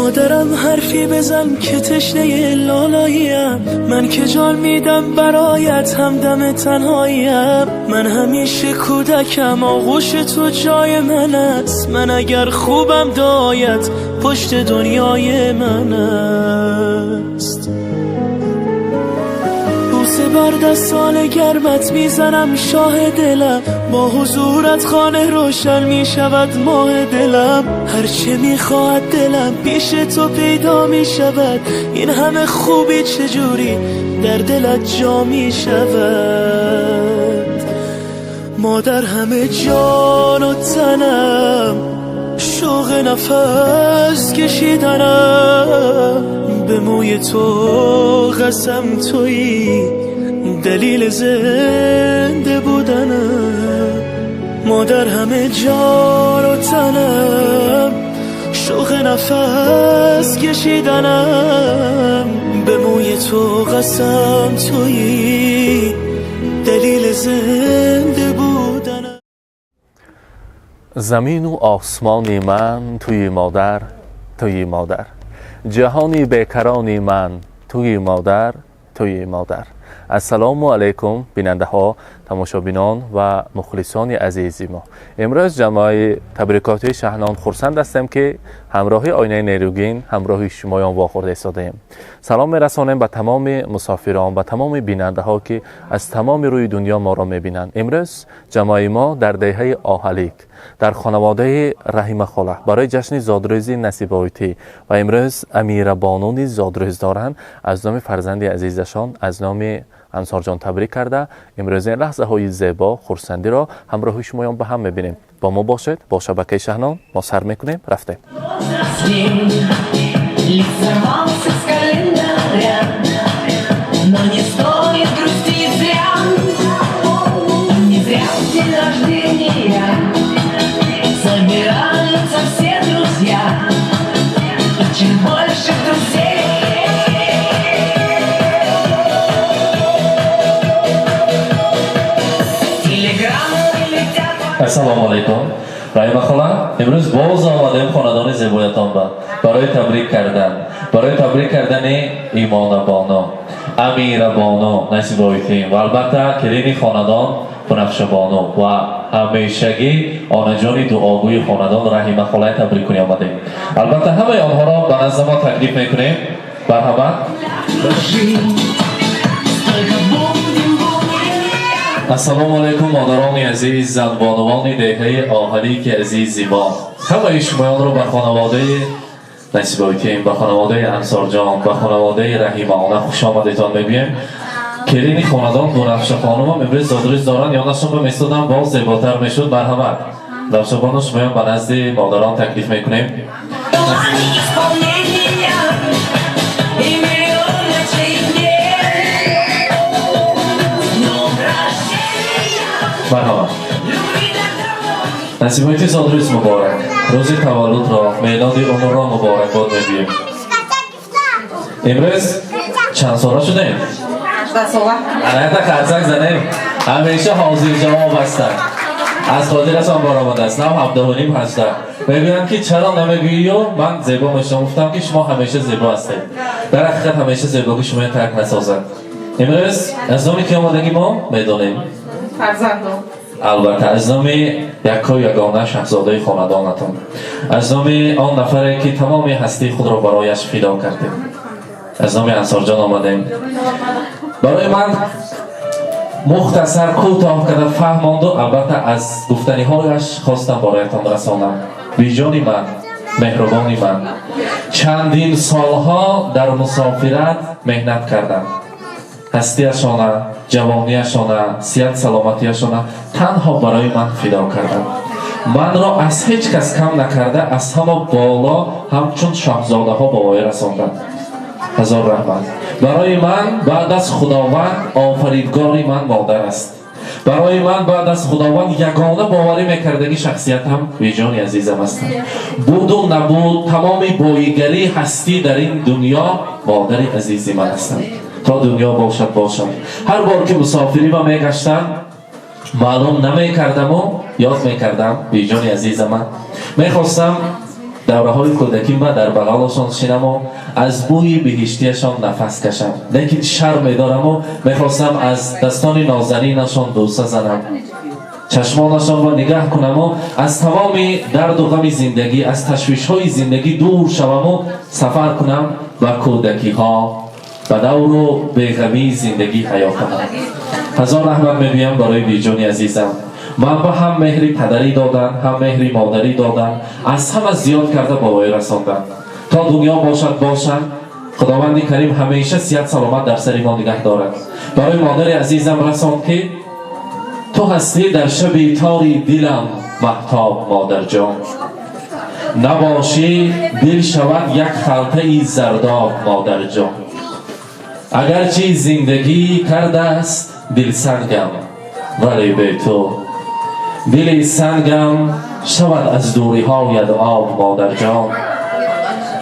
مادرم حرفی بزن که تشنه لالاییم، من که جان میدم برایت همدم تنهاییم، من همیشه کودکم آغوش تو جای من است، من اگر خوبم دایت پشت دنیای من است. بوسه بر دستان گرمت میزنم شاه دلم، با حضورت خانه روشن میشود ماه دلم، هرچه میخواهد دلم پیش تو پیدا میشود، این همه خوبی چجوری در دلت جا میشود. مادر همه جان و تنم، شوق نفس کشیدنم، به موی تو قسم تویی دلیل زنده بودنم. مادر همه جان و تنم، شوق نفس کشیدنم، به موی تو قسم تویی دلیل زنده بودنم. زمین و آسمان من توی مادر، توی مادر، جهانی بیکرانی من توی مادر، توی مادر. السلام علیکم بیننده ها، تماشابینان و مخلصان عزیزی ما. امروز جمعه تبریکاتی شهنان خرسند هستیم که همراه آینه نیروگین همراه شمایان واخورده ایستاده‌ایم. سلام میرسانیم به تمام مسافران، به تمام بیننده ها که از تمام روی دنیا ما را میبینند. امروز جمعه ما در دهه آهلیک در خانواده رحیمه خاله برای جشن زادروز نصیبایتی و امروز امیره بانونی زادروز دارند، از نام فرزند عزیزشان، از نام انصار جان تبریک کرده امروز این لحظه های زیبا خرسندی را همراه شمایان به هم میبینیم. با ما باشید با شبکه شهنان. ما سر میکنیم رفته. Лист сорвался с календаря, но не стоит грустить зря. Не зря в день рождения собираются все друзья. И чем больше друзей, телеграммы летят. Ассалому алайкум, Раҳима хола. Имрӯз боз омадем хонадони зебоятон ба барои табрик кардан, барои табрик кардани Имонабону, Амирабону Насибоитин ва албатта келини хонадон Бунафшабону ва ҳамешагӣ онаҷони дуогӯи хонадон Раҳима холаи табрик кунӣ омадем. Албатта ҳамаи онҳоро ба назди мо таклиф мекунем. Марҳамат. Только будем, будем. Ассалому алайкум, модарони азиз, занбонувони деҳаи Оҳалики азизи мо. Ҳамаи шумоёнро ба хонаводаи Насибоитин, ба хонаводаи Ансорҷон, ба хонаводаи Раҳимаона хуш омадетон мегӯем. Келини хонадон Бунафша хонумам имрӯз зодрӯз доранд, ёнашон ба местодам боз зеботар мешуд. Марҳамат, Бунафшабону, шумоён ба назди модарон таклиф мекунем. Планы исполнения и миллион ночей дней. С днем рождения, Марҳамат. Любви до того. Насибоити, зодрӯз муборак, рӯзи таваллудро, мелоди умрро муборакбод мегӯем. Имрӯз чанд сола шудем? Сола. Аната қарсак занем, ҳамеша ҳозирҷавоб ҳастанд, аз хотирашон баромадааст, нав 17.5, 18. Мегӯянд ки чаро намегӯию ман зебо мешавам. Гуфтам ки шумо ҳамеша зебо ҳастед, дар ҳақиқат ҳамеша зебогӣ шуморо тарк насозад. Имрӯз аз номи ки омадагӣ мо медонем? Фарзандон. Албатта, аз номи яккою ягона шаҳзодаи хонадонатон, аз номи он нафаре ки тамоми ҳастии худро барояш фидо кардем, аз номи Ансорҷон омадем. Барои ман мухтасар кӯтоҳ карда фаҳмонду, албатта аз гуфтаниҳояш хостам бароятон расонам. Биҷони ман, меҳрубони ман, чандин солҳо дар мусофират меҳнат кардам, ҳастиашона, ҷавониашона, сиҳат саломатиашона танҳо барои ман фидо кардам. Манро аз ҳеҷ кас кам накарда, аз ҳама боло ҳамчун шоҳзодаҳо ба воя расонданд. Ҳазор раҳмат. Барои ман баъд аз Худованд офаридгори ман модар аст. Барои ман баъд аз Худованд ягона боварӣ мекардагӣ шахсиятам Биҷони азизам ҳастанд. Буду набуд, тамоми боигарии ҳастӣ дар ин дунё модари азизи ман ҳастанд. То дунё бошад, бошад. Ҳар бор ки мусофирӣ ба мегаштам, маълум намекардаму ёд мекардам Биҷони азизама. Мехостам Давраҳои кӯдакӣ ман дар бағалашон шинаму аз бӯи биҳиштияшон нафас кашам. Лекин шарм медораму мехостам аз дастони нозанинашон бӯса занам. Чашмонашонро нигаҳ кунаму аз тамоми дарду ғами зиндагӣ, аз ташвишҳои зиндагӣ дур шаваму сафар кунам ба кӯдакиҳо, ба давру беғамии зиндагӣ ҳаё кунам. Ҳазор раҳмат мегӯям барои биҷони азизам. Ман ба ҳам меҳри падарӣ додан, ҳам меҳри модарӣ додан, аз ҳама зиёд карда ба воя расондан. То дунё бошад бошанд, Худованди Карим ҳамеша сиҳат саломат дар сари мо нигаҳ дорад. Барои модари азизам расон ки ту ҳастӣ дар шаби тори дилам маҳтоб модарҷон. Набошӣ дил шавад як халтаи зардоб модарҷон. Агарчи зиндагӣ кардааст дилсангам, вале бе ту дили сангам шавад аз дуриҳоят об модарҷон.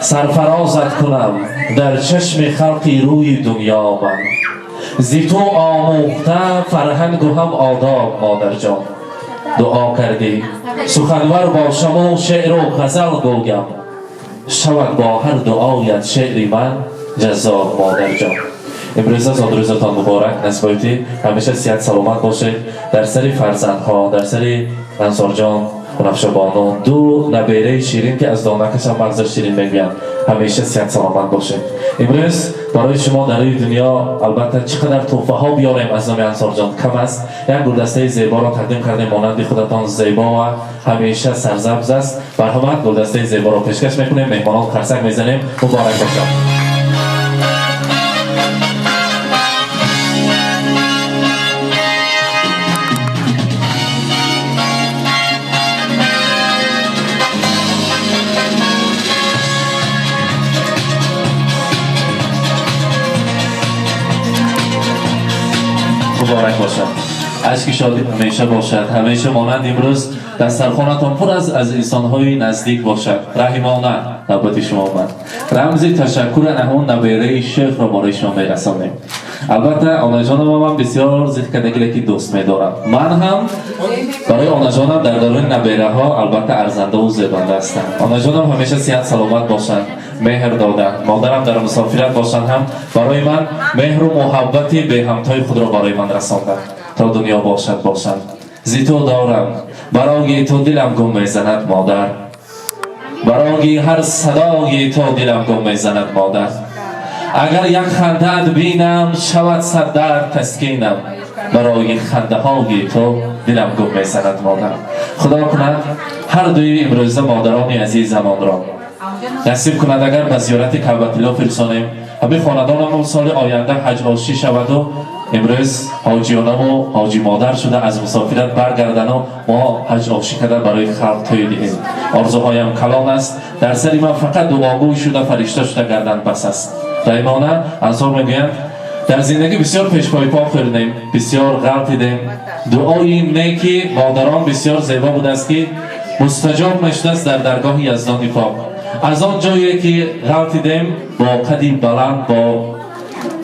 Сарфарозат кунам дар чашми халқи рӯи дунё ман. Зи ту омӯхта фарҳангу ҳам одоб модарҷон. Дуо кардӣ суханвар бошаму шеъру ғазал гӯям, шавад бо ҳар дуоят шеъри ман ҷаззоб модарҷон. Имрӯза зодрӯзатон муборак, насибоятӣ ҳамеша сиҳат саломат бошед. Дар сари фарзандҳо, дар сари Ансорҷон, Ҳунафшобону, ду набераи ширин ки аз донакашам мағзаш ширин мегӯянд, ҳамеша сиҳат саломат бошед. Имрӯз барои шумо дар рӯи дунё албатта чӣ қадар тӯҳфаҳо биёрем аз номи Ансорҷон кам аст. Як гулдастаи зеборо тақдим кардем, монанди худатон зебо ва ҳамеша сарзабз аст. Марҳамат, гулдастаи зеборо пешкаш мекунем, меҳмонон қарсак мезанем. Муборак бошад. Муборак бошад. Ашки шодӣ ҳамеша бошад, ҳамеша монанд имрӯз дастархонатон пур аз инсонҳои наздик бошад. Раҳимона навбати шумо омад. Рамзи ташаккур ҳамон набераи шефро барои шумо мерасонем. Албатта онаҷонам ман бисёр зикр кардагӣ, лекин дӯст медорам. Ман ҳам барои онаҷонам дар даруни набераҳо албатта арзандаву зебанда ҳастам. Онаҷонам ҳамеша сиҳат саломат бошанд, меҳр доданд. Модарам дар мусофират бошанд ҳам барои ман меҳру муҳаббати беҳамтои худро барои ман расонданд. То дунё бошад бошанд. Зи ту дорам, барои ту дилам гум мезанад модар. Барои ҳар садои ту дилам гум мезанад модар. Агар як хандаат бинам, шавад сад дард таскинам. Барои хандаҳои ту дилам гум мезанад модар. Худо кунад ҳар дуи имрӯза модарони азизамонро насиб кунад, агар ба зиёрати Каъбатилло фирсонем, ҳамин хонадонамон соли оянда ҳаҷ-ошӣ шаваду имрӯз ҳоҷиёнаву ҳоҷи модар шуда аз мусофират баргардану мо ҳаҷ-ошӣ карда барои халқ тӯй диҳем. Орзуҳоям калон аст, дар сари ман фақат дуогӯй шуда фаришта шуда гардан бас аст. Раҳимона Ансор мегӯянд дар зиндагӣ бисёр пешпойпо хӯрдем, бисёр ғалтидем. Дуои неки модарон бисёр зебо будааст ки мустаҷоб мешудааст дар даргоҳи Яздони пок. Аз он ҷое ки ғалтидем бо қади баланд, бо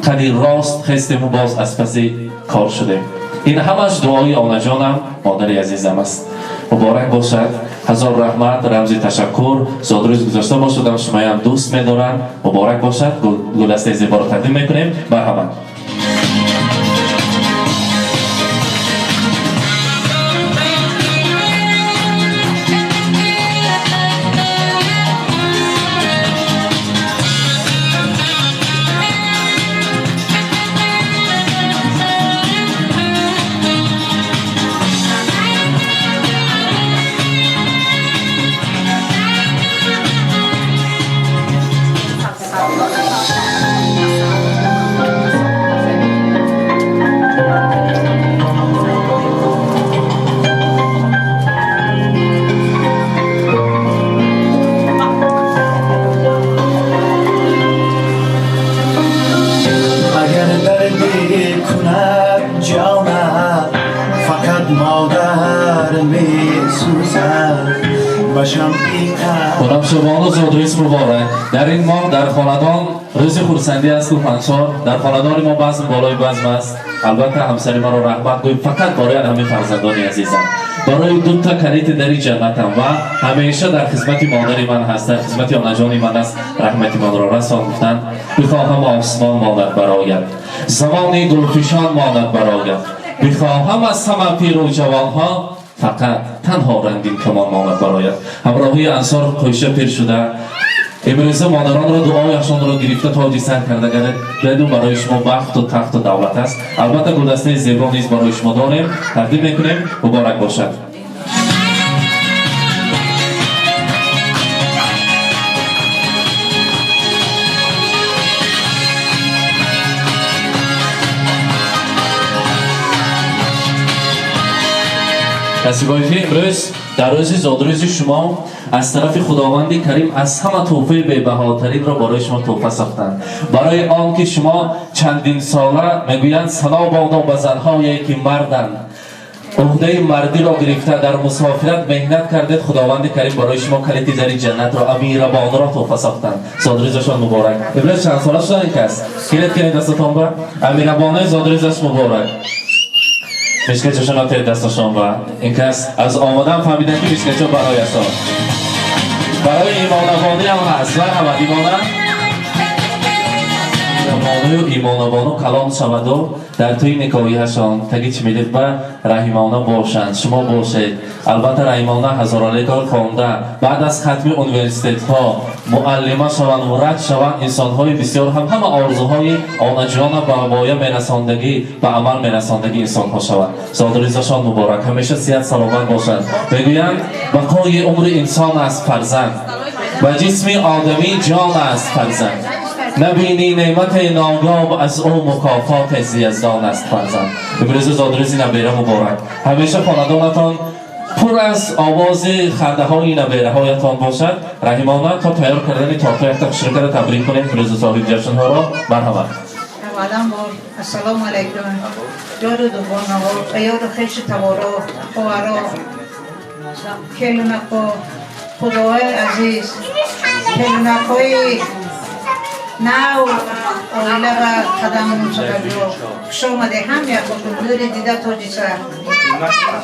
қади рост хестему боз аз паси кор шудем. Ин ҳамаш дуои онаҷонам, модари азизам аст. Муборак бошад. Ҳазор раҳмат, рамзи ташаккур. Зодрӯз гузошта бошадам, шумоям дӯст медорам. Муборак бошад. Гулдастаи зеборо тақдим мекунем. Марҳамат. Хунамшобону зодрӯз муборак. Дар ин моҳ дар хонадон рӯзи хурсандӣ аст. Панҷшор дар хонадони мо базм болои базм аст. Албатта ҳамсари маро раҳмат гӯй фақат барои ҳамин фарзандони азизам, барои дута калити дари ҷаннатам ва ҳамеша дар хизмати модари ман ҳаст, дар хизмати онаҷони ман аст. Раҳмати манро расон гуфтанд. Бихоҳам осмон монад барояд, замони гулфишон монад барояд, бихоҳам аз ҳама пиру ҷавонҳо фақат танҳо рангин камон монад барояд. Ҳамроҳии Ансор қӯйша пир шуда имрӯза модаронро дуояшонро гирифта тоҷи сар карда гарду барои шумо бахту тахту давлат аст. Албатта гулдастаи зебо низ барои шумо дорем, тақдим мекунем. Муборак бошад. Насибоифи имрӯз дар рӯзи зодрӯзи шумо аз тарафи Худованди Карим аз ҳама тӯҳфаи бебаҳотаринро барои шумо тӯҳфа сохтанд. Барои он ки шумо чандин сола мегӯянд сано бодо ба занҳое ки марданд, уҳдаи мардиро гирифта дар мусофират меҳнат кардед. Худованди Карим барои шумо калити дари ҷаннатро Амирабонро тӯҳфа сохтанд. Зодрӯзашон муборак. Имрӯз чанд сола шудан ин кас? Килед кунед дастатон ба Амирабонои зодрӯзаш муборак. Мишкачашон отед дасташон ба ин кас аз омадан фаҳмидан ки мишкачо барояшон. Барои имонабонӣ ҳам ҳаст. Марҳамат имона. Имонабоную имонабону калон шаваду дар тӯи никоҳиашон таги чӣ медид ба Раҳимона бошанд, шумо бошед. Албатта Раҳимона ҳазоралекор хонда баъд аз хатми университетҳо муаллима шаванд, врач шаванд. Инсонҳои бисёр ҳам ҳама орзуҳои онаҷона ба воя мерасондагӣ, ба амал мерасондагӣ инсонҳо шаванд. Зодрӯзашон муборак, ҳамеша сиҳат саломат бошанд. Мегӯянд бақои умри инсон аст фарзанд, ба ҷисми одамӣ ҷон аст фарзанд, набинӣ неъмати ногоб аз ӯ мукофоти зияздон аст фарзанд. Имрӯза зодрӯзи набера муборак. Ҳамеша хонадонатон пур аз овози хандаҳои набераҳоятон бошад. Раҳимона то тайёр кардани торто якта хушрӯ карда табрик кунем имрӯза соҳиби ҷашнҳоро. Марҳамат. Аввалан бор ассалому алайкум ёру дугонаҳо, ёру хешу таворо, хоҳаро, келунако, худои азиз, келунакҳои нав оила ва қадам шудагиҳо, хуш омаде ҳам якотун нури дида тоҷиса.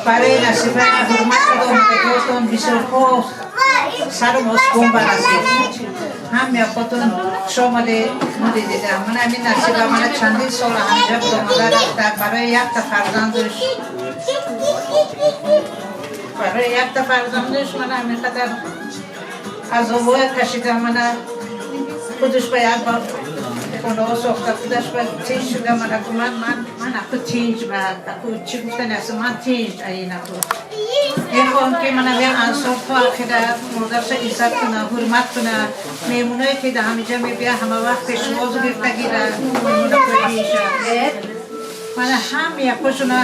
Барои насиба ҳурмат карда омадагиҳотон бисёрҳо сару осмон барасид. Ҳам якотун хуш омаде нури дида. Ман ҳамин насиба мана чандин сола ҳамҷа буд омада рафта барои якта фарзандаш, барои якта фарзандаш мана ҳамин қадар азобҳоя кашида, мана худаш ба як хонаҳо сохта, худаш ба тинҷ шуда. Ман ман ман ман аку тинҷ ба аку чӣ гуфтани аст, ман тинҷ аин аку мехоҳам ки манам як Ансор то ахира модарша иззат куна, ҳурмат куна. Меҳмоное ки дар ҳамиҷа мебия ҳама вақт пешвоз гирифта гира меҳмонакоиша. Мана ҳам якошуна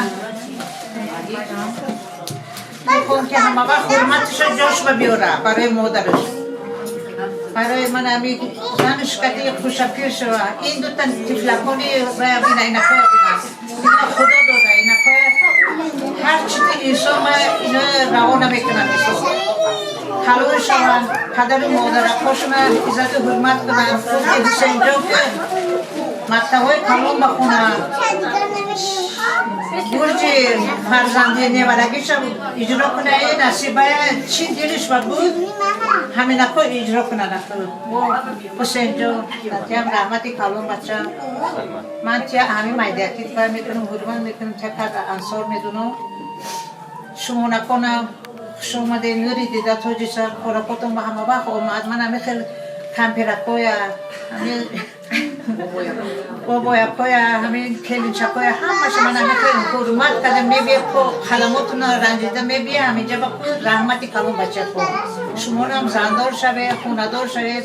мехоҳам ки ҳама вақт ҳурматаша ҷошба биёра барои модараш, барои ман ҳами занаш кати хушапир шава. Ин дута тифлакони ина инакоя бинам, ина худо дода инакоя. Ҳар чизи инсон ма ино раво намекунам. Инсон калон шаванд, падару модаракҳошона иззату ҳурмат кунанд. Ки Ҳусейнҷон ки мактабҳои калон бахонанд, бурҷи фарзанди неварагиша иҷро куна. Э насибая чӣ дилиш ба буд ҳаминако иҷро кунад. Ҳусейнҷон тиям раҳмати калон бача. Ман тия ҳамин майдиякит фар мекунам, ҳурмат мекунам тия карда Ансор медунам. Шумонаконам хуш омаде нури дида тоҷиса хоракотон ба ҳама вақт омад. Ман ҳами хел кампиракоя, ҳамин бобоякоя, ҳамин келинчакоя ҳамаша ман ҳами хел ҳурмат карда мебия, хадамотуна ранҷида мебия ҳаминҷа ба раҳмати калон бачако. Шумонам зандор шаве, хонадор шаве,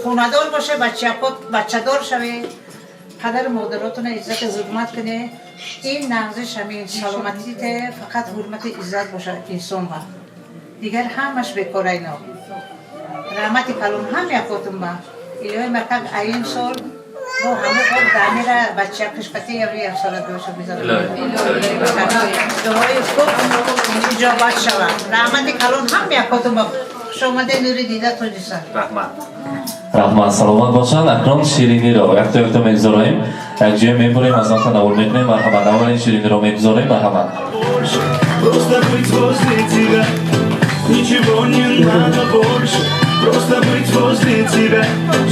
хонадор боше, бачако бачадор шаве, падару модаротона иззату ҳурмат куне. Ин нағзиш ҳамин саломатите, фақат ҳурмати иззат бошад инсон ба дигар ҳамаш бекора ино. Раҳмати калон ҳам якотун ба илоҳи макак аин сол. Бо ҳама хоб дамира бача қишқати яври яксола доша бизад. Дуои хуб иҷобат шавад. Раҳмати калон ҳам якоту ба хуш омаде нури дида тоҷиса. Раҳмат. Раҳмат, саломат бошанд. Акнун шириниро якто якто мегузорем, якҷоя мебурем, аз он танаввул мекунем. Марҳамат, аввалин шириниро мегузорем, марҳамат. Просто быть возле тебя, ничего не надо больше. Просто быть возле тебя.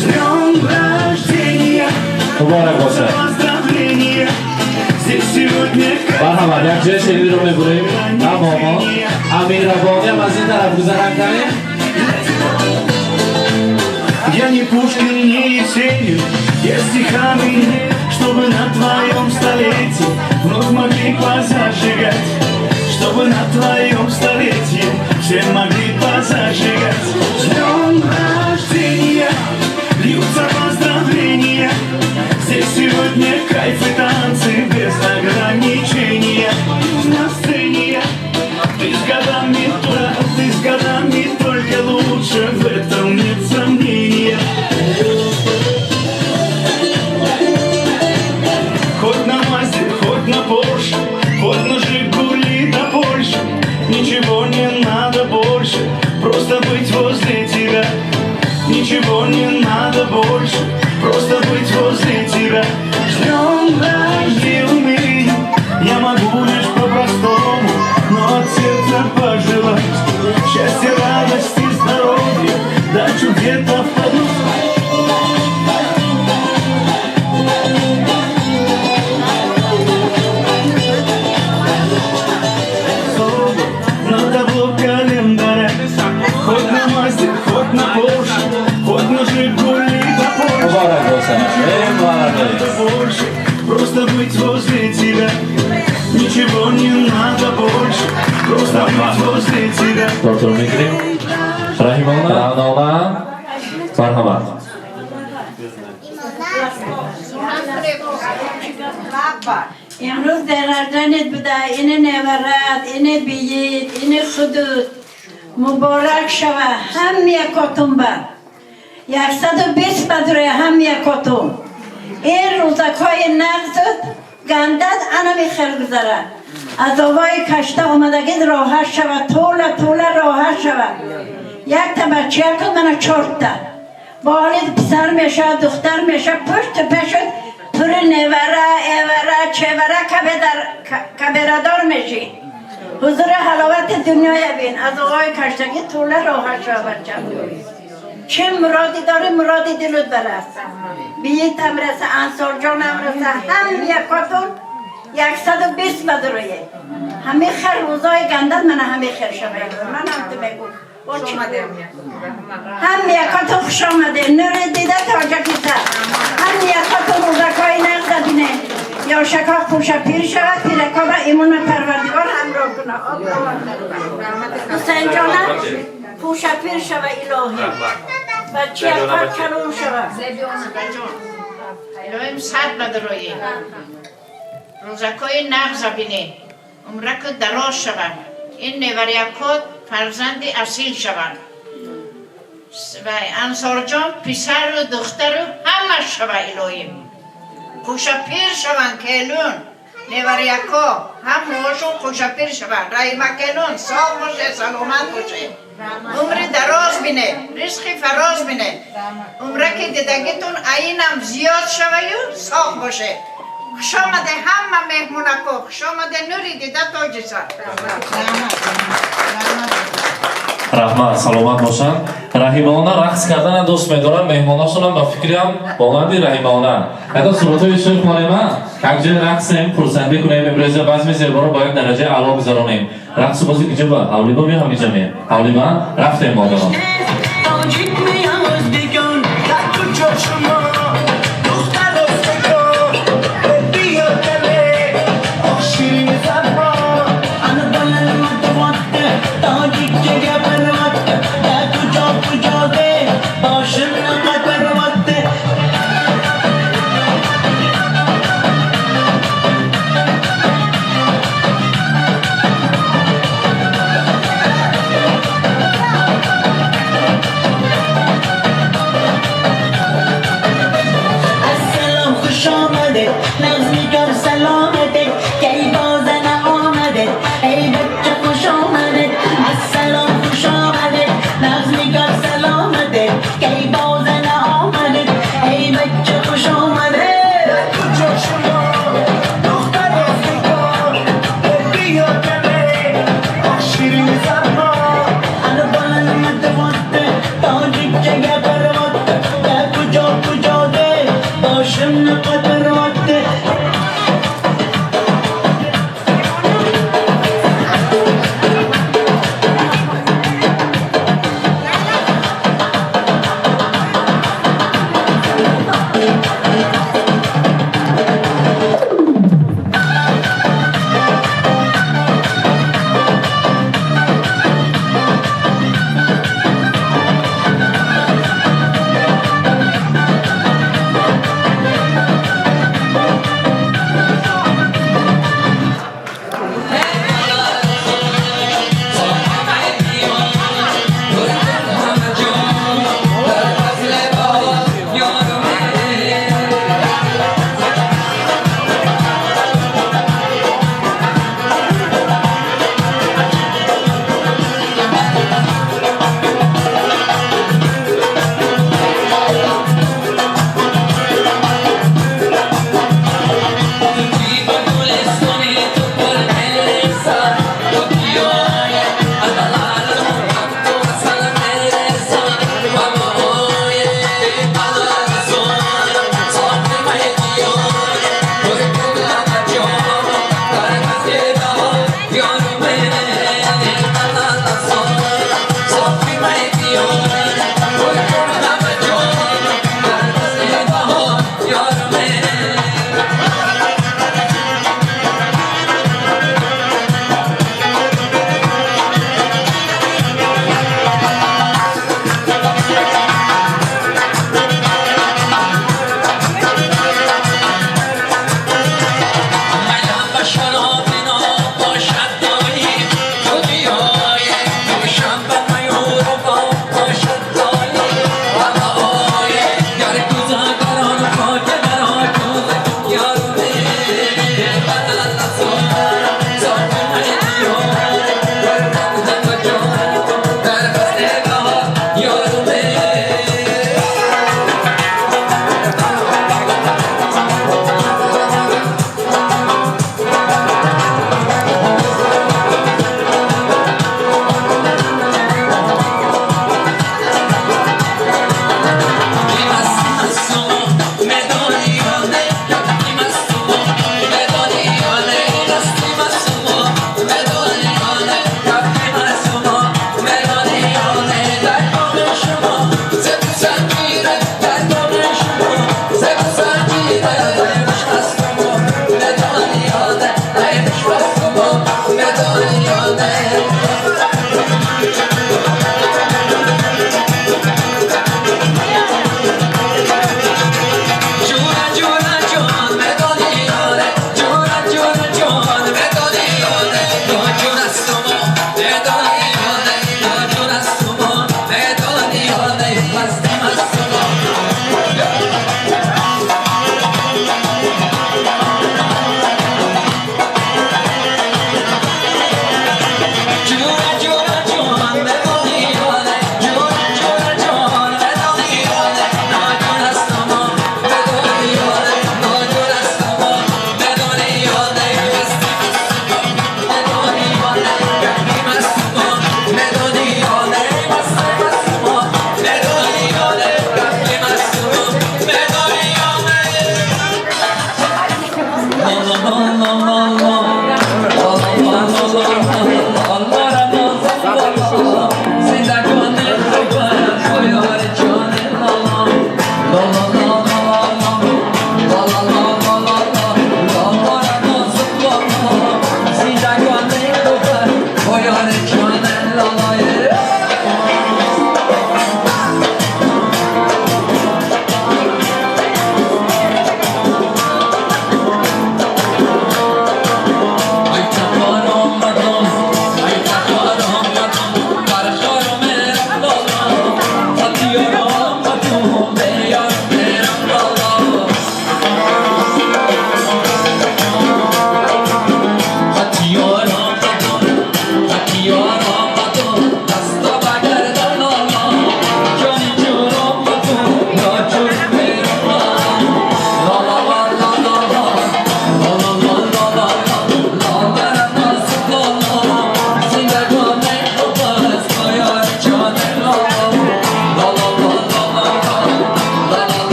С днем рождения, Муборак бошад. поздравления. Здесь сегодня Марҳамат, якҷоя шириниро мебурем. Тамомо амирабониам аз ин тараф гузаран кунем. Я не Пушкин, не Есенин, я стихами, чтобы на твоем столетии вновь могли позажигать, чтобы на твоем столетии все могли позажигать. С днем рождения, льются поздравления, здесь сегодня кайф и танцы без ограничения. На сцене ты с годами, ты с годами только лучше, в этом нет сомнения. Хоть на Мазде, хоть на Порше, хоть на Жигули до Польши, ничего не надо больше, просто быть возле тебя. Ничего не надо больше, просто быть возле тебя. С днем рождения умею, я могу лишь по-простому, но от сердца пожелать счастья, радости, здоровья, дачу где-то в Подмосковье. На табло календаря, хоть на Мазде, хоть на Порше, хоть на Жигули до Польши. Муборак бошад, эй молодец. Надо больше, просто быть возле тебя. Ничего не надо больше, просто быть возле тебя. Тортро мегирем. Раҳимона, Раънона, марҳамат. Имрӯз дерарданет буда, ини неварат, ини биит, ини худуд. Муборак шава, ҳам якотум ба. 120 бадруя ҳам якотум. Ин рӯзакҳои нағзут гандад анами хел гузара. Азобҳои кашта омадагид роҳат шава, тӯла тӯла роҳат шава. Якта бача кун, мана чорта. Болид писар мешавад, духтар мешавад, пушти пешуд пури невара, эвара, чевара каберадор мешӣ. Ҳузури ҳаловати дунёя бин. Аз оғои каштагӣ тӯла роҳат шава бачам. Чӣ муроди дорӣ, муроди дилут барас. Биитам раса, Ансорҷонам раса, ҳам якотун 120 бадруе. Ҳами хел рӯзои гандад мана ҳами хел шава. Ман ҳам ту мегӯ. Бо чӣ ҳам якотун хуш омаде, нури дида тоҷакиса. Ҳам якотун рӯзакҳои нағза бине. Ёшакҳо хӯша пир шавад, пиракҳо ба имону парвардигор ҳамроҳ кунад. Ҳусайнҷонам хӯша пир шава илоҳӣ. Бачаҳо калон шава. Илоҳим сад бадрои. Рӯзакҳои нағза бине. Умраку дароз шаванд. Ин неварякот фарзанди асил шаванд. Ва Ансорҷон писару духтару ҳама шава илоҳим. Хӯшапир шаванд келун. Неваряко ҳамаошон хӯшапир шаванд. Раҳима келун соғ боше, саломат боше. Умри дароз бине, ризқи фароз бине. Умраки дидагитун айнам зиёд шаваю соғ боше. Хуш омаде ҳама меҳмонако, хуш омаде нури дида тоҷиса. Раҳмат, саломат бошанд. Раҳимона рақс кардана дӯст медорам, меҳмоношонам ба фикрям монанди Раҳимона. Ягон суратҳои шӯх монема, якҷоя рақсем, хурсандӣ кунем, имрӯза базми зеборо бо як дараҷаи аъло гузаронем. Рақсу бозӣ куҷо ба? Ҳавлиба ё ҳамиҷа ме? Ҳавлиба? Рафтем, модарон. Тоҷик меям, ӯзбекон, дар куҷо шумо? Духтар ӯзбекон, биё кале, оҳ ширин забон. Ана болалар aytyapti, tojikcha gapiryapti, da kujo kujo deb boshimni qotiryapti.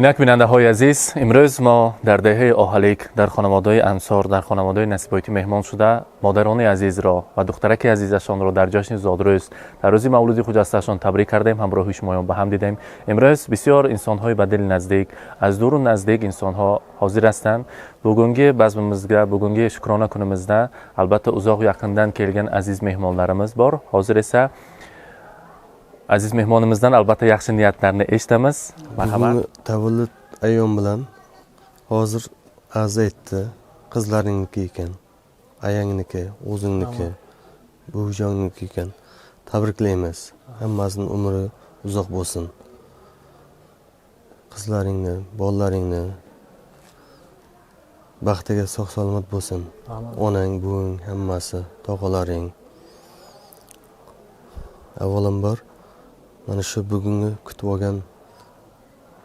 Инак бинандаҳои азиз, имрӯз мо дар деҳаи Оҳалик дар хонаводаи Ансор, дар хонаводаи Насибойтӣ меҳмон шуда, модарони азизро ва духтараки азизашонро дар ҷашни зодрӯз, дар рӯзи мавлуди хуҷасташон табрик кардем, ҳамроҳи шумоён ба ҳам дидем. Имрӯз бисёр инсонҳои ба дили наздик, аз дуру наздик инсонҳо ҳозир ҳастанд. Bugungi bazmimizga, bugungi shukrona kunimizda albatta uzoq yaqindan kelgan aziz mehmonlarimiz bor. Hozir esa aziz mehmonimizdan albatta yaxshi niyatlarni eshitamiz. Marhamat. Tavallud ayyom bilan hozir arz aytdi, qizlaringniki ekan, ayangniki, o'zingniki, buvijongniki ekan. Tabriklaymiz. Hammasining umri uzoq bo'lsin. Qizlaringni, bolalaringni baxtiga sog' salomat bo'lsin. Onang, buving, hammasi, tog'alaring. Avvalambor mana shu bugungi kutib olgan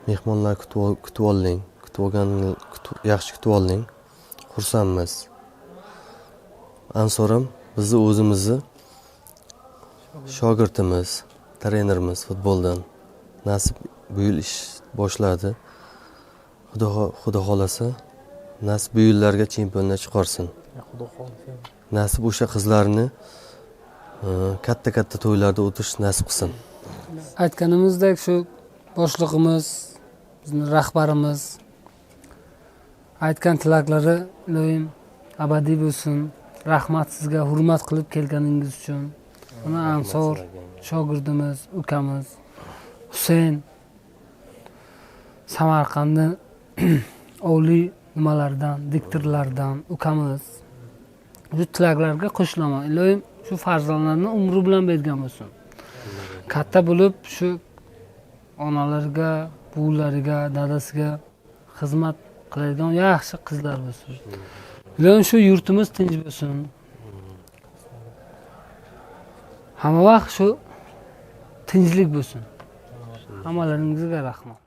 mehmonlar kutib olding, kutib olgan yaxshi kutib olding. Xursandmiz. Ansorim bizni o'zimizni shogirdimiz, trenerimiz futboldan. Nasib bu yil ish boshladi. Xudo xolasa nasib bu yillarga chempionlar chiqarsin. Xudo xohlasa. Nasib o'sha qizlarni katta-katta to'ylarda o'tirish nasib qilsin. Aytganimizdek shu boshlig'imiz, bizni rahbarimiz aytgan tilaklari iloyim abadiy bo'lsin. Rahmat sizga hurmat qilib kelganingiz uchun. Mana Ansor shogirdimiz, ukamiz Husayn Samarqandni oliy nimalardan, diktorlardan ukamiz. Shu tilaklarga qo'shilaman. Iloyim shu farzandlarni umri bilan bergan bo'lsin. Katta bo'lib shu onalariga, buvilariga, dadasiga xizmat qiladigan yaxshi qizlar bo'lsin. Iloyim shu yurtimiz tinch bo'lsin. Hamma vaqt shu tinchlik bo'lsin. Hammalaringizga rahmat.